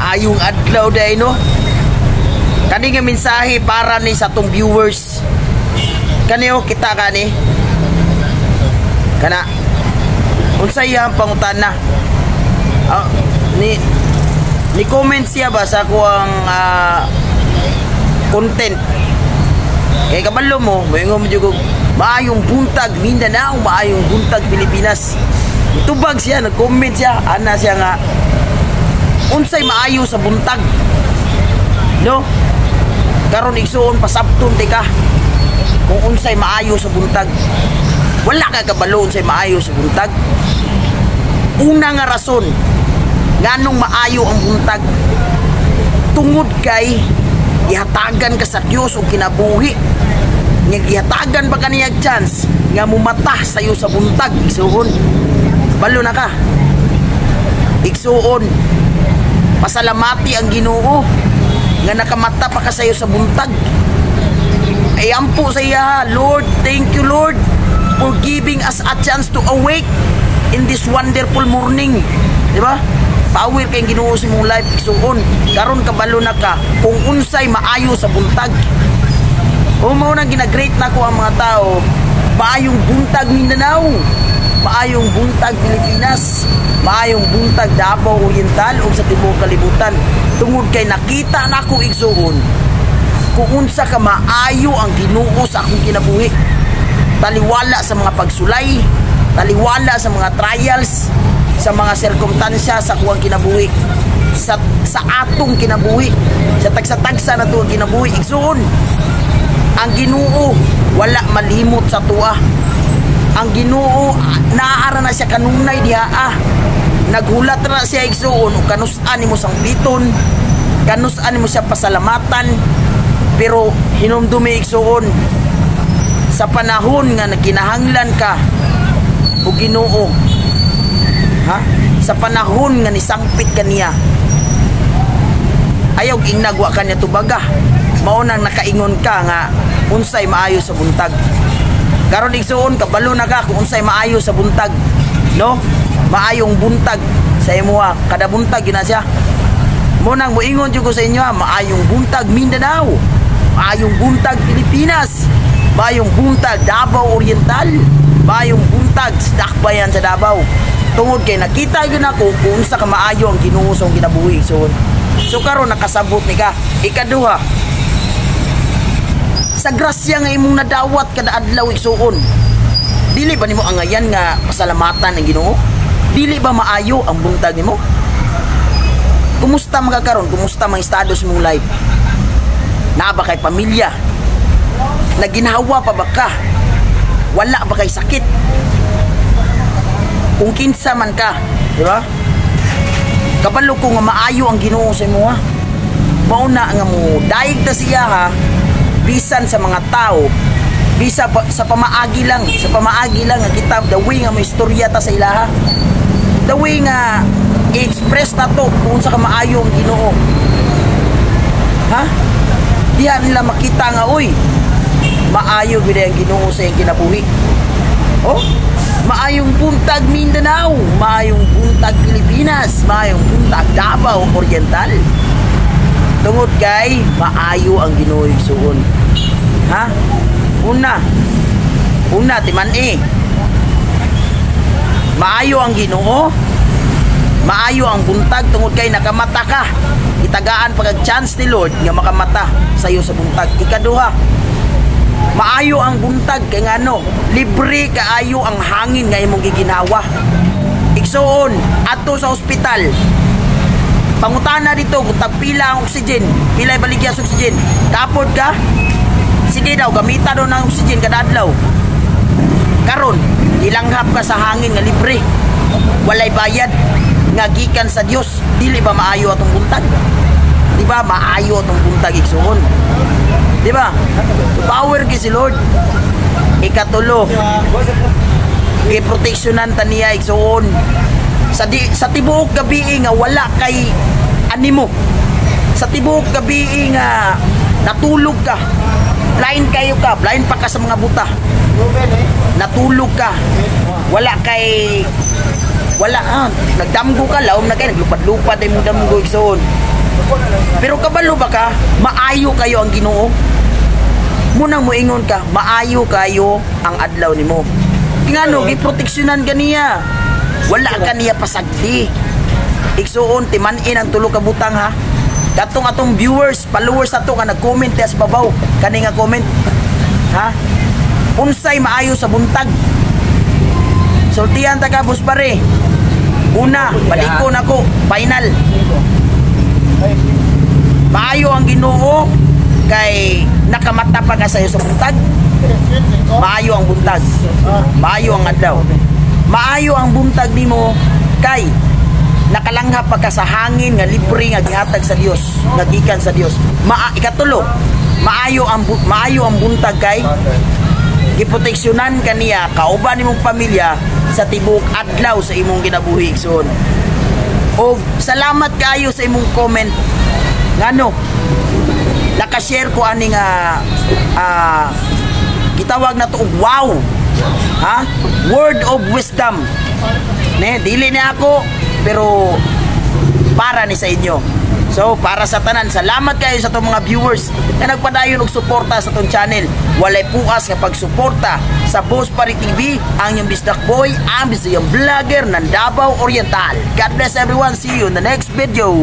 Maayong adlaw diay, no. Kani nga mensahe para ni sa atong viewers. Kani oh, kita kani. Kana. Unsay iyang pangutana? Ah, ni comment siya ba sa akuang content. Kay kabalo mo, moingon mo jud og "Maayong buntag Mindanao, maayong buntag Pilipinas." Tubag siya, nag-comment siya, ana siya nga unsay maayo sa buntag. No? Karon, igsuon, pasabton tika kung unsay maayo sa buntag. Wala ka kabalo unsay maayo sa buntag. Una nga rason nganong maayo ang buntag, tungod kay gihatagan ka sa Dios og kinabuhi. Nga gihatagan ba kaniya chance nga mumata sayo sa buntag, igsuon. Balo na ka. Igsuon, pasalamati ang Ginoo nga nakamata pa ka sayo sa buntag. Ay ampo sa iya, "Lord, thank you, Lord, for giving us a chance to awake in this wonderful morning." Di ba? Power kay Ginoo sa imong life, igsuon. Karon kabalo na ka kung unsay maayo sa buntag. O mao nang gina-greet nako ang mga tao, "Maayong buntag Mindanao, maayong buntag Pilipinas, maayong buntag Davao Oriental ug sa tibuok kalibutan." Tungod kay nakita nako, igsuon, kung unsa ka maayo ang Ginoo sa akong kinabuhi. Taliwala sa mga pagsulay, taliwala sa mga trials, sa mga sirkumtansya sa akuang kinabuhi, sa atong kinabuhi, sa tagsa-tagsa na ang kinabuhi, igsuon. Ang Ginoo wala malimot sa atoa. Ang Ginoo naara na siya kanunay diha ah. Naghulat na siya, igsuon, ug kanus-an nimo sangpiton, kanus-an nimo siya pasalamatan. Pero hinumdumi, igsuon, sa panahon nga nagkinahanglan ka og Ginoo, ha, sa panahon nga nisangpit ka niya, ayaw ingnag wa ka niya tubaga. Mao nang nakaingon ka nga unsay maayo sa buntag. Karon, igsuon, kabalo na ka kung unsay maayo sa buntag, no? Maayong buntag sa imuha. Kada buntag yun na siya. Mao nang moingon jud ko sa inyo ha, "Maayong buntag Mindanao, maayong buntag Pilipinas, maayong buntag Davao Oriental, maayong buntag sa Dakbayan sa Davao." Tungod kay nakita gyud nako kung unsa ka maayo ang Ginoo sa akong kinabuhi. So karon nakasabot ni ka. Ikaduha, sa grasya nga imong nadawat kada adlaw, igsuon, dili ba nimo angayan nga pasalamatan ang Ginoo? Dili ba maayo ang buntag nimo? Kumusta man ka karon? Kumusta mang estado sa imong life? Naa ba kay pamilya? Naginhawa pa ba ka? Wala ba kay sakit? Kung kinsa man ka, di ba, kabalo ko nga maayo ang Ginoo sa imo ha. Mao na nga mo daig ta siya ha, bisan sa mga tao, bisa pa, sa pamaagi lang nga kita, the way nga mo istorya ta sa ilaha, the way nga i-express na to kung unsa ka maayo ang Ginoo ha, diha nila makita nga, "Uy, maayo gid ang Ginoo sa iyang kinabuhi." Oh, "Maayong buntag Mindanao, maayong buntag Pilipinas, maayong buntag Davao Oriental." Tungod kay maayo ang Ginoo, igsuon. Ha? Una. Una timan-i. Maayo ang Ginoo. Maayo ang buntag tungod kay nakamata ka. Itagaan pag chance ni Lord nga makamata sayo sa buntag. Ikaduha, maayo ang buntag kay ngano, libre kaayo ang hangin nga imong giginhawa. Igsuon, adto sa ospital. Pangutana dito kung tagpila ang oxygen, pila baligya sa oxygen. Kapod ka? Sige daw, gamita daw ng oxygen kada adlaw. Karon, ilanghap ka sa hangin nga libre. Walay bayad nga gikan sa Dios. Dili ba maayo atong buntag? Di ba maayo atong buntag, igsuon? Di ba? Power kay si Lord. Ikatulo, giproteksyonan ta niya, igsuon. Sa tibuok gabi nga wala kay animo. Sa tibuok gabi nga natulog ka. Blind kayo ka, blind pa ka sa mga buta. Natulog ka. Wala kay wala ah, nagdamgo ka, laom na kay naglupad-lupad ay mong damgo, igsuon. Pero kabalo ba ka, maayo kayo ang Ginoo? Munang moingon ka, maayo kayo ang adlaw nimo. Ngano, giproteksyonan ka niya. Wala ka niya pasagdi. Igsuon, timan-in ang tulo ka butang ha. Katong atong viewers, followers ato nga nag-comment sa babaw, kani nga comment. Ha? Unsay maayo sa buntag? Sultihan ta ka, boss pare. Una, balikon ako, final. Maayo ang Ginoo kay nakamata pa ka sayo sa buntag. Maayo ang buntag. Maayo ang adlaw. Maayo ang buntag nimo kay nakalanghap pa ka sa hangin nga libre nga gihatag sa Dios, nga gikan sa Dios. Ikatulo, maayo ang buntag kay giproteksyonan ka niya kauban nimong pamilya sa tibuok adlaw sa imong kinabuhi, igsoon. Og salamat kaayo sa imong comment. Ngano? Naka-share ko ani nga gitawag na to og wow. Ha? Word of wisdom. Ne, dili ni ako pero para ni sa inyo. So, para sa tanan, salamat kayo sa atong mga viewers na nagpadayon og suporta sa atong channel. Walay puas nga pagsuporta sa Boss Pari TV, ang inyong Bisdak Boy, ang Bisayang Vlogger ng Davao Oriental. God bless everyone. See you in the next video.